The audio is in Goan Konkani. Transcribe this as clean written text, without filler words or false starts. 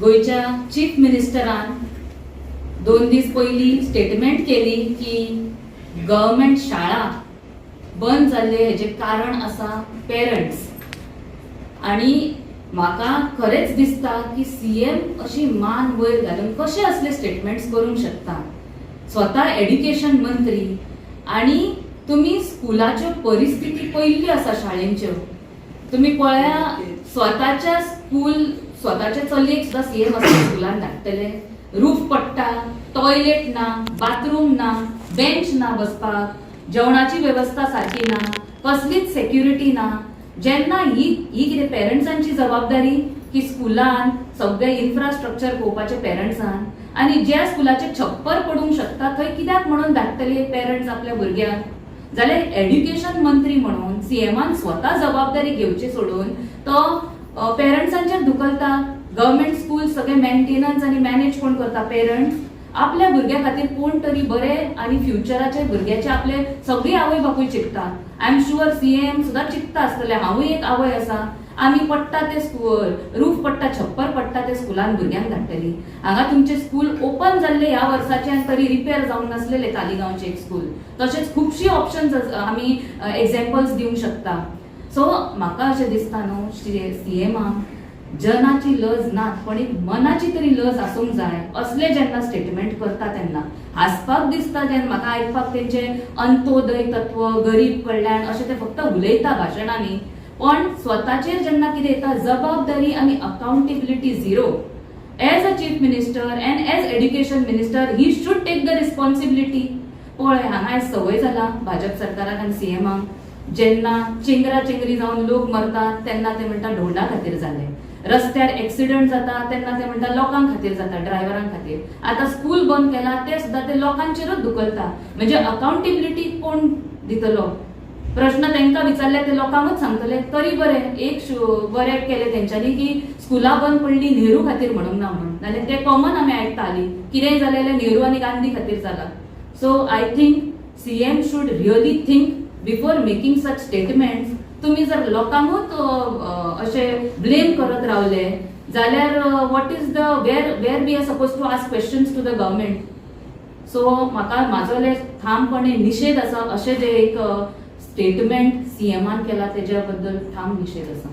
गोंयच्या चीफ मिनिस्टरान 2 दीस पयलीं स्टेटमेंट केली की गव्हर्मेंट शाळा बंद जाल्ले हेजें कारण आसा पेरंट्स. आणि म्हाका खरेंच दिसता की सीएम अशी मान वयर घालून कशे असले स्टेटमेंट्स करूंक शकता? स्वता एड्युकेशन मंत्री आणि तुमी स्कुलाच्यो परिस्थिती पळयल्ल्यो आसा शाळेंच्यो. तुमी पळया, स्वताच्या स्कूल, स्वताच्या चलयेक सुद्दां सीएम असल्या स्कुलान धाडटले? रूफ पडटा, टॉयलेट ना, बाथरूम ना, बेंच ना बसपाक, जेवणाची वेवस्था सारकी ना, कसलीच सेक्युरिटी ना. जेन्ना ही ही कितें पेरंट्सांची जबाबदारी की स्कुलान सगळें इन्फ्रास्ट्रक्चर पळोवपाचें पेरंट्सान? आनी ज्या स्कुलाचें छप्पर पडूंक शकता थंय कित्याक म्हणून धाडटले पेरंट्स आपल्या भुरग्यांक? जाल्यार एड्युकेशन मंत्री म्हणून सीएमान स्वता जबाबदारी घेवची सोडून तो पेरंट्सांचेर धुकलता. गव्हर्मेंट स्कूल सगळे मेंटेनन्स आनी मॅनेज कोण करता? पेरंट्स. आपल्या भुरग्या खातीर कोण तरी बरें आनी फ्युचराचे भुरग्याचे आपले सगळी आवय बापूय चिंतता. I am sure CM सुद्दां चिंतता आसतले. हांवूय एक आवय आसा. आमी पडटा ते स्कूल, रूफ पडटा, छप्पर पडटा ते स्कुलान भुरग्यांक धाडटली? हांगा तुमचे स्कूल ओपन जाल्ले ह्या वर्साचे आनी तरी रिपेर जावंक नासलेले तालिगांवचे एक स्कूल. तशेंच खुबशी ऑप्शन्स आमी एग्जाम्पल्स दिवंक शकता. सो म्हाका अशें दिसता न्हू, सीएमाक जनाची लज ना, पण एक मनाची तरी लज आसूंक जाय. असले जेन्ना स्टेटमेंट करता तेन्ना हांसपाक दिसता जेन्ना म्हाका आयकपाक. तेंचे अंत्योदय तत्व, गरीब कल्याण अशें ते फक्त उलयता भाशणांनी, पण स्वताचेर जेन्ना कितें येता, जबाबदारी आनी accountability zero. As a chief minister and as education minister, he should take the responsibility. पळय, हांगा आयज संवय जाला भाजप सरकाराक आनी सीएमाक, जेन्ना चेंगरा चेंगरी जावन लोक मरतात तेन्ना ते म्हणटा धोंडा खातीर जाले. रस्त्यार एक्सिडंट जाता तेन्ना ते म्हणटा लोकां खातीर जाता, ड्रायव्हरां खातीर. आतां स्कूल बंद केला ते सुद्दां ते लोकांचेरूच धुकलता. म्हणजे अकाउंटेबिलिटी कोण दितलो? प्रश्न तांकां विचारले, ते लोकांकूच सांगतले. तरी बरें, एक बरें केलें तेंच्यांनी की स्कुलां बंद पडली नेहरू खातीर म्हणूंक ना म्हणून. नाल्यार ते कॉमन आमी आयकताली, कितेंय जालें जाल्यार नेहरू आनी गांधी खातीर जाला. So I think CM should really think before making such statements. तुमी जर लोकांकूच अशें ब्लेम करत रावले जाल्यार what is the where we are suppose to ask questions to the government? So म्हाका म्हाजो जाल्यार ठामपणे निशेध आसा. अशें जे एक स्टेटमेंट सीएमान केला तेज्या बद्दल ठाम निशेध आसा.